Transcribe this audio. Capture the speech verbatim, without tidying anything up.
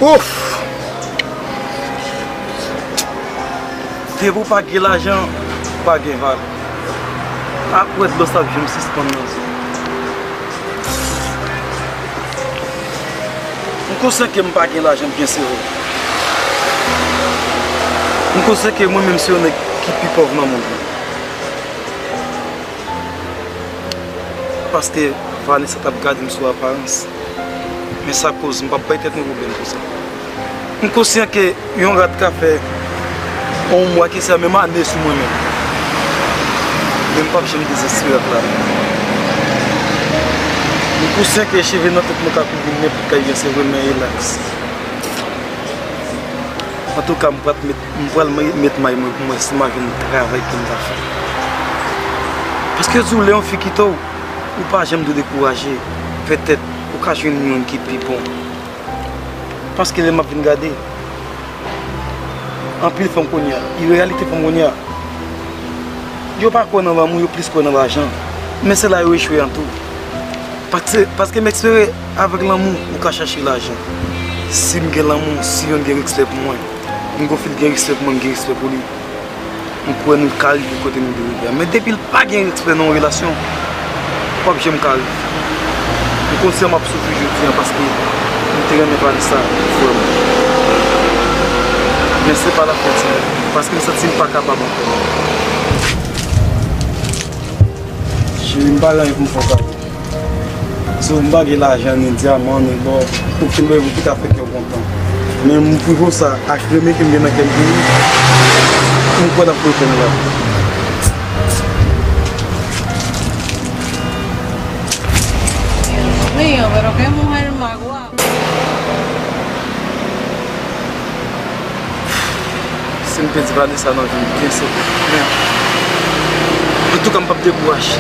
Ouf! Depi w pa gen lajan, w pa gen valè. Apre dlo sa ap janm sispann nan zye. M konsyan ke m pa gen lajan, byen se vre. M konsyan ke mwen menm se yon nèg ki pi pòv nan mond lan. Paske Vanessa t ap gade m sou aparans. Men sa koz m p ap bay tèt mwen pwoblèm konsa. M konsyan ke yon rat ka fè yon mwa, ki sa, menm ane sou mwen menm. Men m p ap janm dezespere ak lavi. M konsyan ke cheve nan tèt mwen ka kouvri m nenpòt kay, byen se vre, men elaks. Antouka, m pral met, m pral me-, met may mwen pou mwen si m a jwenn travay ke m ta fè. Paske yo di w lè yon fi kite w, ou pa janm dwe dekouraje. Petèt, ou ka jwenn youn ki pi bon. Paske lè m ap vin gade, anpil fanm kounye a, e reyalite fanm kounye a, yo pa kwè nan lanmou, yo plis kwè nan lajan. Men se la yo echwe an tou. Paske, paske m espere avèk lanmou, ou ka chache lajan. Si m gen lanmou, si youn gen respè pou mwen, m gon fi l gen respè pou mwen, m gen respè pou li. M kwè nou ka rive kote nou dwe rive a. Men depi l pa gen respè nan yon relasyon, w p ap janm ka rive. M konsyan m ap soufri jodi a paske m te renmen Vanessa vrèman. Men se pa lafèt sa, paske m santi m pa kapab ankò. Cheri, m pa gen anyen pou m fè w kado. So, m pa gen lajan, ni dyaman, ni lò, okenn bagay pou ki ta fè kè w kontan. Men m pwouve w sa, ak renmen ke m gen nan kè m pou ou, m kwè n ap rekonn la. Dios mío, pero qué mujer más guapa. Si m pèdi Vanessa nan vi m, byen se vre. Men, antouka, m p ap dekouraje.